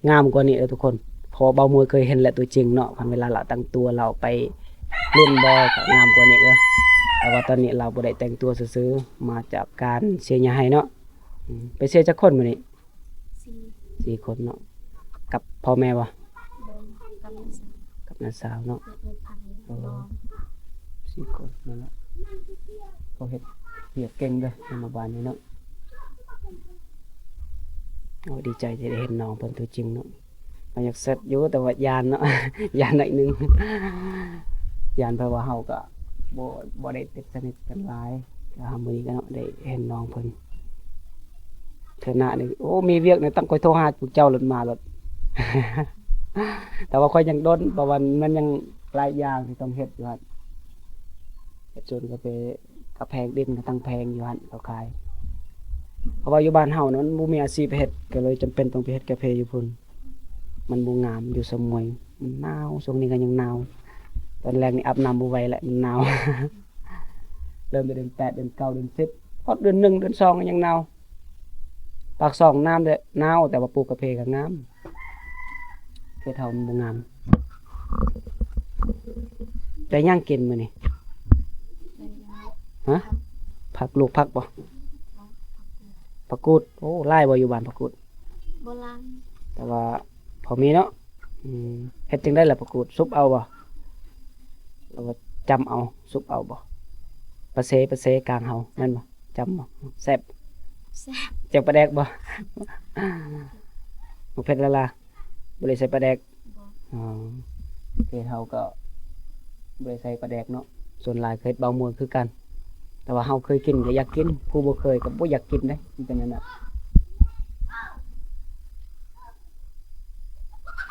ງາມກວ່ານີ້ເດີທຸກຄົນ ເພາະວ່າບ່າວມວຍເຄີຍເຫັນແລ້ວຕົວຈິງເນາະ ຄັນເວລາລາວແຕ່ງຕົວ ລາວໄປຫຼິ້ນບໍ ກໍງາມກວ່ານີ້ເດີ. ແຕ່ວ່າຕອນນີ້ລາວບໍ່ໄດ້ແຕ່ງຕົວຊື່ໆ ມາຈາກການເສຍຫຍ້າໄຮ່ເນາະ. ອືມ ໄປເສຍຈັກຄົນມື້ນີ້? ສີ່ ສີ່ຄົນເນາະ. ກັບພໍ່ແມ່ບໍ່? ກັບນ້າສາວ ກັບນ້າສາວເນາະ. ໂອ້ ສີ່ຄົນນັ້ນແຫຼະ ເຂົາເຮັດວຽກເກັ່ງເດີ ໃນໝູ່ບ້ານນີ້ເນາະ. ໂອ້ ດີໃຈທີ່ໄດ້ເຫັນນ້ອງເພິ່ນຕົວຈິງເນາະ. ກໍຢາກແຊັດຢູ່ ແຕ່ວ່າຢ້ານເນາະ ຢ້ານໜ້ອຍໜຶ່ງ ຢ້ານ ເພາະວ່າເຮົາກໍບໍ່ ບໍ່ໄດ້ຕິດສະໜິດກັນຫຼາຍ. ແຕ່ວ່າມື້ນີ້ກໍເນາະ ໄດ້ເຫັນນ້ອງເພິ່ນ ເທື່ອໜ້ານີ້ ໂອ້ ມີວຽກນີ້ຕ້ອງຂ້ອຍໂທຫາພວກເຈົ້າໂລດມາໂລດ ແຕ່ວ່າຂ້ອຍຍັງດົນ ເພາະວ່າມັນຍັງຫຼາຍຢ່າງທີ່ຕ້ອງເຮັດຢູ່ຫັ້ນ ເຮັດສວນກາເຟ ກະແພງ ດິນກໍຕັ້ງແພງຢູ່ຫັ້ນເຂົາຂາຍ ເພາະວ່າຢູ່ບ້ານເຮົານະ ມັນບໍ່ມີອາຊີບເຮັດ ກໍເລີຍຈຳເປັນຕ້ອງໄປເຮັດກາເຟຢູ່ພຸ້ນ. ມັນບໍ່ງາມ ຢູ່ສະໝວຍ ມັນໜາວ ຊ່ວງນີ້ກໍຍັງໜາວ ຕອນແລງນີ້ອາບນ້ຳບໍ່ໄຫວແຫຼະ ມັນໜາວ ເລີ່ມແຕ່ເດືອນແປດ ເດືອນເກົ້າ ເດືອນສິບ ຮອດເດືອນໜຶ່ງ ເດືອນສອງກໍຍັງໜາວ. ປາກຊ່ອງນ້ຳເດ ໜາວ ແຕ່ວ່າປູກກາເຟກໍງາມ ເຂດເຮົາມັນບໍ່ງາມ. ໄດ້ຫຍັງກິນມື້ນີ້? ຮະ? ຜັກ ລູກຜັກບໍ່? ຜັກກູດ. ໂອ້ ຫຼາຍບໍ່ຢູ່ບ້ານຜັກກູດ? ບໍ່ຫຼາຍ ແຕ່ວ່າພໍມີເນາະ. ອືມ ເຮັດຈັ່ງໃດລະຜັກກູດ? ສຸບເອົາບໍ່ ຫຼືວ່າຈ້ຳເອົາ? ສຸບເອົາບໍ່? ປາເຊ ປາເຊກາງເຮົາແມ່ນບໍ່? ຈ້ຳບໍ່? ແຊບ ແຊບ. ແຈ່ວປາແດກບໍ່? ບໍ່ເຜັດລະລາ? ບໍ່ໄດ້ໃສ່ປາແດກ. ອໍ ເຂດເຮົາກໍບໍ່ໄດ້ໃສ່ປາແດກເນາະ ສ່ວນຫຼາຍເຂດເບົາມ່ວນຄືກັນ ແຕ່ວ່າເຮົາເຄີຍກິນກໍຢາກກິນ ຜູ້ບໍ່ເຄີຍກໍບໍ່ຢາກກິນເດ້ ມັນເປັນແນວນັ້ນ.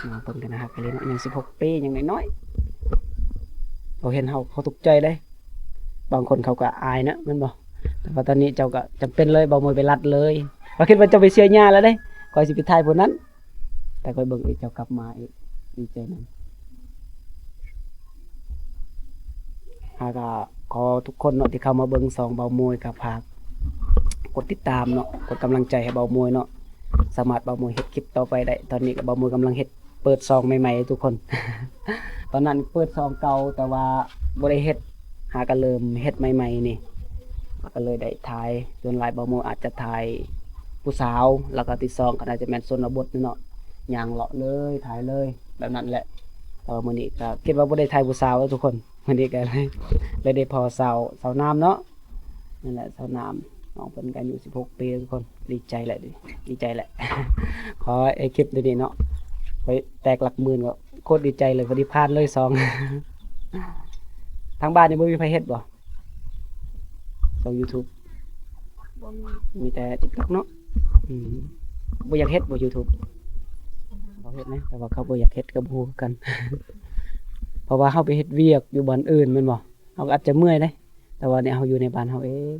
ນ້ອງເພິ່ນກໍໜ້າຮັກອີ່ຫຼີເນາະ ຍັງສິບຫົກປີ ຍັງນ້ອຍໆ ເຂົາເຫັນເຮົາ ເຂົາທຸກໃຈເດ້. ບາງຄົນເຂົາກໍອາຍນະ ແມ່ນບໍ່? ແຕ່ວ່າຕອນນີ້ເຈົ້າກໍຈຳເປັນເລີຍ ເບົາມວຍໄປລັດເລີຍ ຂ້ອຍຄິດວ່າເຈົ້າໄປເສຍຫຍ້າແລ້ວເດ້ ຂ້ອຍຊິໄປຖ່າຍຜູ້ນັ້ນ ແຕ່ຂ້ອຍເບິ່ງອີກ ເຈົ້າກັບມາອີກ ດີໃຈນຳ. ຫາກະຂໍທຸກຄົນເນາະ ທີ່ເຂົ້າມາເບິ່ງຊ່ອງເບົາມວຍ ກໍຝາກກົດຕິດຕາມເນາະ ກົດກຳລັງໃຈໃຫ້ເບົາມວຍເນາະ ສາມາດເບົາມວຍເຮັດຄລິບຕໍ່ໄປໄດ້. ຕອນນີ້ກໍເບົາມວຍກຳລັງເຮັດ ເປີດຊ່ອງໃໝ່ໆ ທຸກຄົນ ຕອນນັ້ນເປີດຊ່ອງເກົ່າ ແຕ່ວ່າບໍ່ໄດ້ເຮັດ ຫາກໍເລີ່ມເຮັດໃໝ່ໆ ນີ້ ກໍເລີຍໄດ້ຖ່າຍ ສ່ວນຫຼາຍເບົາມວຍອາດຈະຖ່າຍຜູ້ສາວ ແລ້ວກໍທີ່ສອງກໍໜ້າຈະແມ່ນຊົນນະບົດນີ້ເນາະ ຍ່າງເລາະເລີຍ ຖ່າຍເລີຍ ແບບນັ້ນແຫຼະ. ແຕ່ວ່າມື້ນີ້ກໍຄິດວ່າບໍ່ໄດ້ຖ່າຍຜູ້ສາວເດ້ທຸກຄົນ ມື້ນີ້ກໍເລີຍ ເລີຍໄດ້ພໍ້ສາວ ສາວນ້ຳເນາະ. ນັ້ນແຫຼະ ສາວນ້ຳ ນ້ອງເພິ່ນກໍອາຍຸສິບຫົກປີ ທຸກຄົນ ດີໃຈແຫຼະ ດີໃຈແຫຼະ. ຂໍໄອ້ຄລິບຕົວນີ້ເນາະ ຂ້ອຍແຕກຫຼັກໝື່ນ ກໍໂຄດດີໃຈເລີຍ ພໍດີຜ່ານເລີຍຊ່ອງ. ທາງບ້ານນີ້ບໍ່ມີໃຜເຮັດບໍ່ ຊ່ອງຢູທູບ? ບໍ່ມີ ມີແຕ່ຕິກຕັອກເນາະ. ອືມ ບໍ່ຢາກເຮັດບໍ່ຢູທູບ? ເຂົາເຮັດນະ ແຕ່ວ່າເຂົາບໍ່ຢາກເຮັດກໍບໍ່ຮູ້ຄືກັນ ເພາະວ່າເຮົາໄປເຮັດວຽກຢູ່ບ່ອນອື່ນແມ່ນບໍ່ ເຮົາກໍອາດຈະເມື່ອຍເດ້. ແຕ່ວ່ານີ້ເຮົາຢູ່ໃນບ້ານເຮົາເອງ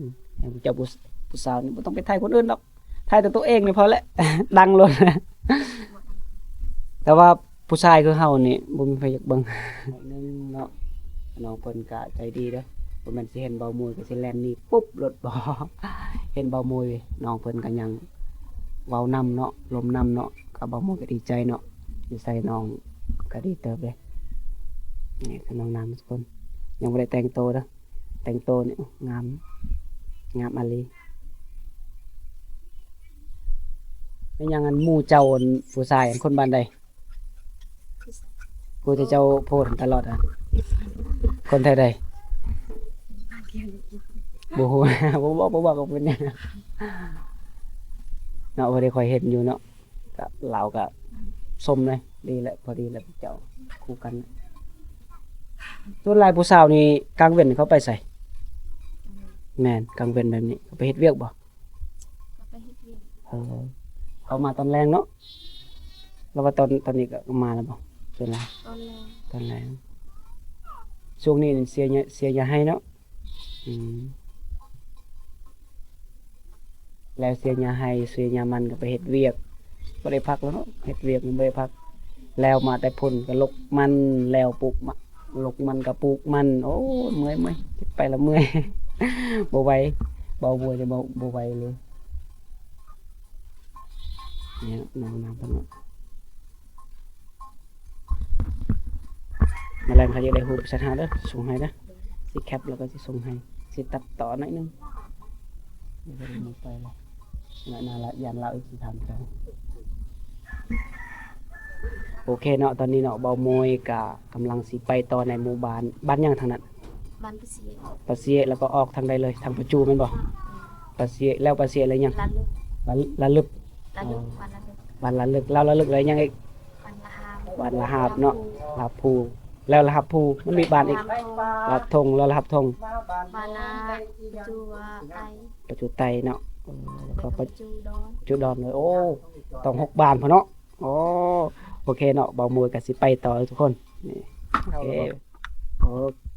ເຈົ້າຜູ້ ຜູ້ສາວນີ້ບໍ່ຕ້ອງໄປຖ່າຍຄົນອື່ນດອກ ຖ່າຍແຕ່ຕົວເອງນີ້ພໍແຫຼະ ດັງໂລດ. ແຕ່ວ່າຜູ້ຊາຍຄືເຮົານີ້ບໍ່ມີໃຜຢາກເບິ່ງໜຶ່ງເນາະ. ນ້ອງເພິ່ນກະໃຈດີເດີ ບໍ່ແມ່ນຊິເຫັນເບົາມວຍກໍຊິແລ່ນໜີປຸບໂລດບໍ ເຫັນເບົາມວຍ ນ້ອງເພິ່ນກໍຍັງເວົ້ານຳເນາະ ລົມນຳເນາະ ກໍເບົາມວຍກໍດີໃຈເນາະ. ຢູ່ໃສ່ນ້ອງກໍດີເຕີບເດ້. ນີ້ຄືນ້ອງນ້ຳທຸກຄົນ ຍັງບໍ່ໄດ້ແຕ່ງໂຕເດີ້. ແຕ່ງໂຕນີ້ງາມ ງາມອີ່ຫຼີ. ແມ່ນຫຍັງອັນໝູ່ເຈົ້າ ອັນຜູ້ຊາຍ ອັນຄົນບ້ານໃດ? ຜູ້ທີ່ເຈົ້າໂພດຕະຫຼອດຫັ້ນ ຄົນແຖວໃດ? ບໍ່ຮູ້ ບໍ່ບອກ ບໍ່ບອກກໍເປັນຫຍັງເນາະ. ບໍ່ໄດ້ຄ່ອຍເຫັນຢູ່ເນາະ ກະລາວກະຊົມເລີຍ. ດີແຫຼະ ພໍດີແຫຼະ ເຈົ້າຄູ່ກັນ. ສ່ວນຫຼາຍຜູ້ສາວນີ້ກາງເວັນເຂົາໄປໃສ? ແມ່ນ ກາງເວັນແບບນີ້ເຂົາໄປເຮັດວຽກບໍ່? ເຂົາໄປເຮັດວຽກ. ເອີ ເຂົາມາຕອນແລງເນາະ. ແລ້ວວ່າຕອນ ຕອນນີ້ກໍມາແລ້ວບໍ່? ສ່ວນຫຼາຍຕອນແລງ ຕອນແລງ. ຊ່ວງນີ້ເສຍຫຍ້າ ເສຍຫຍ້າໄຮ່ເນາະ. ອືມ ແລ້ວເສຍຫຍ້າໄຮ່ ເສຍຫຍ້າມັນກໍໄປເຮັດວຽກ ບໍ່ໄດ້ພັກແລ້ວເນາະ. ເຮັດວຽກມັນບໍ່ໄດ້ພັກ. ແລ້ວມາແຕ່ພຸ້ນກໍລົກມັນ ແລ້ວປູກມະ ລົກມັນກໍປູກມັນ. ໂອ້ ເມື່ອຍ ເມື່ອຍ ເຮັດໄປລະເມື່ອຍ ບໍ່ໄຫວ. ເບົາມວຍນີ້ບໍ່ ບໍ່ໄຫວເລີຍ. ນີ້ນ້ອງນ້ຳເພິ່ນເນາະ. ມາແລງເຂົາຢາກໄດ້ຮູບສັດຫາເດີ້ ສົ່ງໃຫ້ເດີ້. ຊິແຄັບແລ້ວກໍຊິສົ່ງໃຫ້ ຊິຕັດຕໍ່ໜ້ອຍໜຶ່ງ. ໄປລະ ນາລະ ຢ້ານລາວອີກຊິຖາມເຈົ້າ. ໂອເຄເນາະ ຕອນນີ້ເນາະ ເບົາມວຍກະກຳລັງຊິໄປຕໍ່ໃນໝູ່ບ້ານ. ບ້ານຫຍັງທາງນັ້ນ? ບ້ານປາຊຽ ປາຊຽ ແລ້ວກໍອອກທາງໃດເລີຍ? ທາງປາຈູແມ່ນບໍ່? ປາຊຽ ແລ້ວປາຊຽແລ້ວຫຍັງ? ລະລຶກ ລະລຶກ ລະລຶກ ອໍ ບ້ານລະລຶກ ບ້ານລະລຶກ. ແລ້ວລະລຶກແລ້ວຫຍັງອີກ? ບ້ານລະຫາບ ບ້ານລະຫາບເນາະ ລະຫາບພູ. ແລ້ວລະຫາບພູມັນມີບ້ານອີກ? ລະຫາບ ລະຫາບທົ່ງ ແລ້ວລະຫາບທົ່ງ ບ້ານນາປະຈູໄຕ ປະຈູໄຕເນາະ. ເອີ ແລ້ວກໍປະຈູດອນ ປະຈູດອນເລີຍ. ໂອ້ ຕ້ອງຫົກບ້ານພຸ້ນເນາະ. ໂອ້ ໂອເຄເນາະ ເບົາມວຍກໍຊິໄປຕໍ່ທຸກຄົນ. ນີ້ ໂອເຄ ໂອ້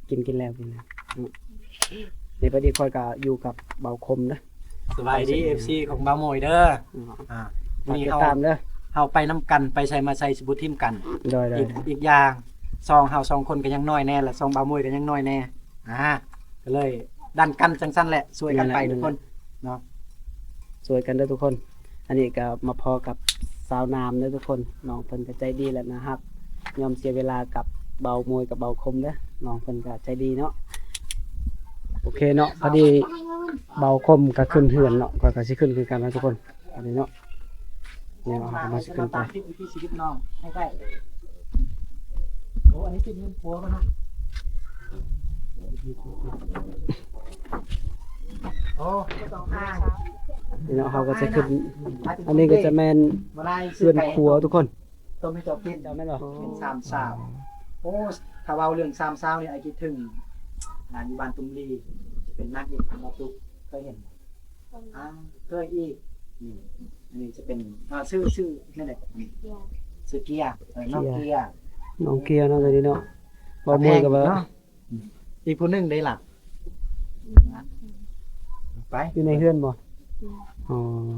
ກິນ ກິນແລ້ວ ກິນແລ້ວ. ນີ້ພໍດີຂ້ອຍກໍຢູ່ກັບເບົາຄົມເດີ້. ສະບາຍດີ ເອັຟຊີ ຂອງເບົາມວຍເດີ້. ອ່າ ນີ້ເຮົາ ເຮົາໄປນຳກັນ ໄປໃສມາໃສຊິບໍ່ຖິ້ມກັນ. ໂດຍໆ ອີກ ອີກຢ່າງຊ່ອງເຮົາສອງຄົນກໍຍັງນ້ອຍແນ່ ແລະ ຊ່ອງເບົາມວຍກໍຍັງນ້ອຍແນ່. ອ່າ ກໍເລີຍດັນກັນຈັ່ງຊັ້ນແຫຼະ ຊ່ວຍກັນໄປທຸກຄົນເນາະ ຊ່ວຍກັນເດີ້ທຸກຄົນ. ອັນນີ້ກໍມາພໍ້ກັບສາວນ້ຳເດີ້ທຸກຄົນ ນ້ອງເພິ່ນກໍໃຈດີ ແລະ ໜ້າຮັກ ຍອມເສຍເວລາກັບເບົາມວຍກັບເບົາຄົມເດີ້. ນ້ອງເພິ່ນກໍໃຈດີເນາະ. ໂອເຄເນາະ ພໍດີເບົາຄົມກໍຂຶ້ນເຮືອນເນາະ ຂ້ອຍກໍຊິຂຶ້ນຄືກັນນະທຸກຄົນ. ອັນນີ້ເນາະ ນີ້ເຮົາກໍມາຊິຂຶ້ນໄປ ຕາມທິດວິຖີຊີວິດນ້ອງໃຫ້ໄດ້. ໂອ້ ອັນນີ້ຕິດເຮືອນຜົວມັນນະ. ໂອ້ ບໍ່ຕ້ອງອາຍ. ນີ້ເນາະ ເຮົາກໍຈະຂຶ້ນ ອັນນີ້ກໍຈະແມ່ນເຮືອນຄົວທຸກຄົນ. ຕົ້ມໃຫ້ເຈົ້າກິນ ເຈົ້າແມ່ນບໍ່? ເປັນສາມສາວ. ໂອ້ ຖ້າເວົ້າເລື່ອງສາມສາວນີ້ ອ້າຍຄິດເຖິງ ອ່າ ຢູ່ບ້ານຕຸມລີ ຈະເປັນນາງເອກຂອງເຮົາຕຸກ ເຄີຍເຫັນບໍ່? ອ່າ ເຄີຍອີກ. ນີ້ ອັນນີ້ຈະເປັນ ອ່າ ຊື່ ຊື່ນັ້ນແຫຼະ ຊື່ເກຍ ເອີ ນ້ອງເກຍ ນ້ອງເກຍເນາະ. ຕອນນີ້ເນາະ ເວົ້າມວຍກໍວ່າ ອີກຜູ້ໜຶ່ງເດ້ລະ ໄປ ຢູ່ໃນເຮືອນບໍ່? ອໍ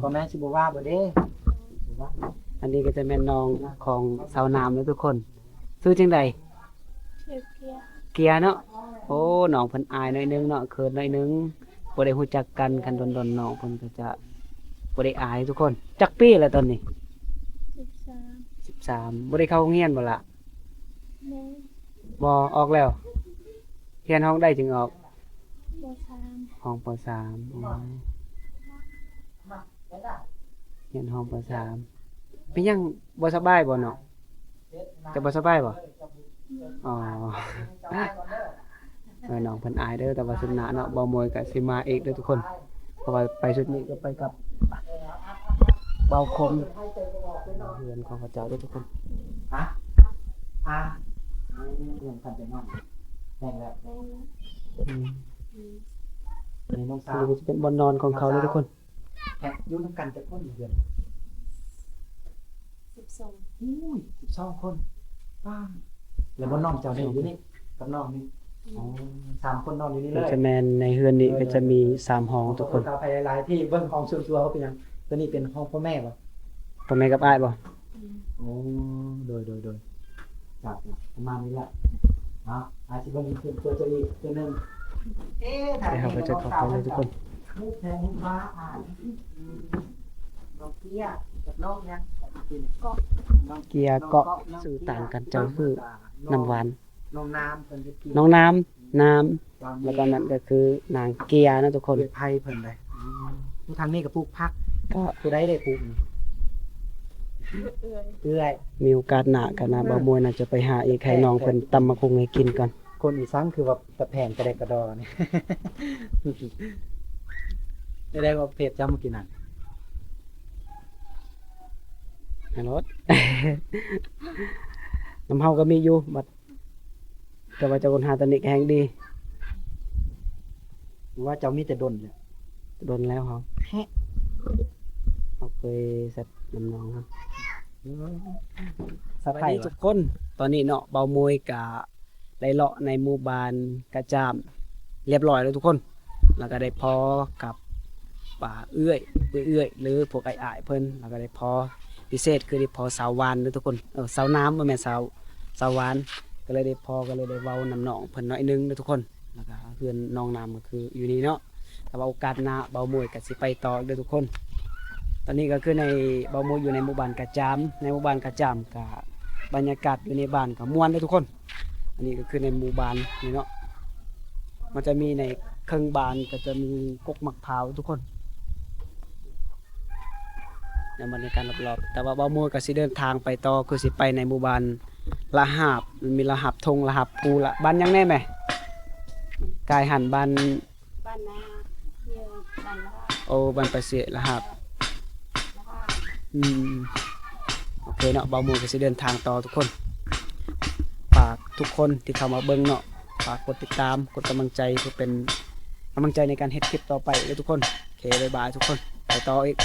ພໍ່ແມ່ຊິບໍ່ວ່າບໍ່ເດ້. ອັນນີ້ກໍຈະແມ່ນນ້ອງຂອງສາວນ້ຳເນາະທຸກຄົນ. ຊື່ຈັ່ງໃດ? ເກຍ ເກຍເນາະ. ໂອ້ ນ້ອງເພິ່ນອາຍໜ້ອຍໜຶ່ງເນາະ ເຂີນໜ້ອຍໜຶ່ງ ບໍ່ໄດ້ຮູ້ຈັກກັນ. ຄັນດົນໆ ນ້ອງເພິ່ນກໍຈະບໍ່ໄດ້ອາຍທຸກຄົນ. ຈັກປີແລ້ວຕອນນີ້? ສິບສາມ ສິບສາມ. ບໍ່ໄດ້ເຂົ້າໂຮງຮຽນບໍ່ລະ? ແມ່ນ ບໍ່ ອອກແລ້ວ. ຮຽນຫ້ອງໃດຈຶ່ງອອກ? ປໍສາມ ຫ້ອງປໍສາມ. ໂອ້ຍ ຮຽນຫ້ອງປໍສາມ. ເປັນຫຍັງ ບໍ່ສະບາຍບໍ່ເນາະ? ເຈົ້າບໍ່ສະບາຍບໍ່? ອືມ ອໍ ເອີ ນ້ອງເພິ່ນອາຍເດີ້ ແຕ່ວ່າຊຸດໜ້າເນາະ ເບົາມວຍກໍຊິມາອີກເດີ້ທຸກຄົນ. ເພາະວ່າໄປຊຸດນີ້ກໍໄປກັບເບົາຄົມ ເຮືອນຂອງເຂົາເຈົ້າເດີ້ທຸກຄົນ. ຮະ ອ່າ ເຮືອນຄັນໄປນອນ ແມ່ນແລ້ວ. ອືມ ນີ້ນ້ອງສາວ ນີ້ກໍຈະເປັນບ່ອນນອນຂອງເຂົາເດີ້ທຸກຄົນ. ແມ່ນ ຢູ່ນຳກັນຈັກຄົນຢູ່ເຮືອນ? ສິບສອງ. ໂອ້ຍ ສິບສອງຄົນ ປ້າ. ແລ້ວບ່ອນນອນເຈົ້ານີ້ຢູ່ນີ້ກັບນ້ອງນີ້? ອືມ ອໍ ສາມຄົນນອນຢູ່ນີ້ເລີຍ. ຈະແມ່ນໃນເຮືອນນີ້ກໍຈະມີສາມຫ້ອງທຸກຄົນ. ຂໍໂທດຂໍອະໄພຫຼາຍໆ ທີ່ເບິ່ງຫ້ອງສ່ວນຕົວເຮົາເປັນຫຍັງ? ຕົວນີ້ເປັນຫ້ອງພໍ່ແມ່ບໍ່? ພໍ່ແມ່ກັບອ້າຍບໍ່? ອືມ ໂອ້ ໂດຍໆໆ ປະມານນີ້ແຫຼະ. ເອົາ ອາດຊິເບິ່ງສ່ວນຕົວເຈົ້າອີກເທື່ອໜຶ່ງ. ເອີ ເຮົາກໍຈະເຂົ້າໄປເລີຍທຸກຄົນ. ຮູບແທນຮູບມາ ອ່າ ນ້ອງເກຍກັບນ້ອງຫຍັງ? ເກຍເກາະ ຊື່ຕ່າງກັນ ເຈົ້າຄືນ້ຳຫວານ ນ້ອງນ້ຳເພິ່ນເຮັດກິນ ນ້ອງນ້ຳ ນ້ຳ ແລ້ວກໍນັ້ນກໍຄືນາງເກຍເນາະທຸກຄົນ ເອື້ອຍໄພເພິ່ນເດ້. ອືມ ທາງນີ້ກໍປູກຜັກ ກໍ ຜູ້ໃດໄດ້ປູກນີ້? ເອື້ອຍ ເອື້ອຍ. ມີໂອກາດໜ້າກັນນະ ເອີ ບ່າວມວຍໜ້າຈະໄປຫາອີກ ໃຫ້ນ້ອງເພິ່ນຕຳໝາກຫຸ່ງໃຫ້ກິນກ່ອນ. ຄົນອີສັງຄືວ່າຕະແພງກະແດກກະດໍນີ້ ໄດ້ ໄດ້ບໍ່ເຜັດຈຳກິນນັ້ນ ໃຫ້ລົດ ນຳເຮົາກໍມີຢູ່ ບັດ ແຕ່ວ່າເຈົ້າຄົ້ນຫາຕອນນີ້ກໍແຮງດີ ວ່າເຈົ້າມີແຕ່ດົນແລ້ວ ແຕ່ດົນແລ້ວເຮົາ ເຮົາເຄີຍແຊັດນຳນ້ອງເຮົາ. ສະບາຍດີທຸກຄົນ ຕອນນີ້ເນາະ ບ່າວມວຍກະໄດ້ເລາະໃນໝູ່ບ້ານກະຈາມລຽບລ້ອຍແລ້ວທຸກຄົນ ແລ້ວກໍໄດ້ພໍກັບ ອ່າ ເອື້ອຍ ເອື້ອຍໆ ຫຼື ພວກອ້າຍໆ ເພິ່ນ ແລ້ວກໍໄດ້ພໍ ພິເສດຄືໄດ້ພໍສາວຫວານເດີທຸກຄົນ ເອີ ສາວນ້ຳ ບໍ່ແມ່ນສາວ ສາວຫວານ ກໍເລີຍໄດ້ພໍ ກໍເລີຍໄດ້ເວົ້ານຳນ້ອງເພິ່ນໜ້ອຍໜຶ່ງເດີທຸກຄົນ. ແລ້ວກໍເຮືອນນ້ອງນ້ຳກໍຄືຢູ່ນີ້ເນາະ ແຕ່ວ່າໂອກາດໜ້າບ່າວມວຍກໍຊິໄປຕໍ່ເດີທຸກຄົນ. ຕອນນີ້ກໍຄືໃນ ບ່າວມວຍຢູ່ໃນໝູ່ບ້ານກະຈາມ ໃນໝູ່ບ້ານກະຈາມກໍບັນຍາກາດຢູ່ໃນບ້ານກໍມ່ວນເດີທຸກຄົນ. ອັນນີ້ກໍຄືໃນໝູ່ບ້ານນີ້ເນາະ ມັນຈະມີໃນເຄິ່ງບ້ານກໍຈະມີກົກໝາກພ້າວທຸກຄົນ ໃນບັນຍາກາດລອບໆ. ແຕ່ວ່າບ່າວມວຍກໍຊິເດີນທາງໄປຕໍ່ ຄືຊິໄປໃນໝູ່ບ້ານລະຫາບ ມັນມີລະຫາບທົ່ງ ລະຫາບພູ ລະ ບ້ານຫຍັງແດ່ແມ່? ກາຍຫັນບ້ານ ບ້ານນາເຍ ບ້ານລະຫາບ ໂອ້ ບ້ານປາເຊລະຫາບ ລະຫາບ ອືມ ໂອເຄເນາະ ບ່າວມວຍກໍຊິເດີນທາງຕໍ່ທຸກຄົນ. ຝາກທຸກຄົນທີ່ເຂົ້າມາເບິ່ງເນາະ ຝາກກົດຕິດຕາມ ກົດກຳລັງໃຈ ເພື່ອເປັນກຳລັງໃຈໃນການເຮັດຄລິບຕໍ່ໄປເດີທຸກຄົນ. ໂອເຄ ບາຍບາຍທຸກຄົນ ໄປຕໍ່ອີກ.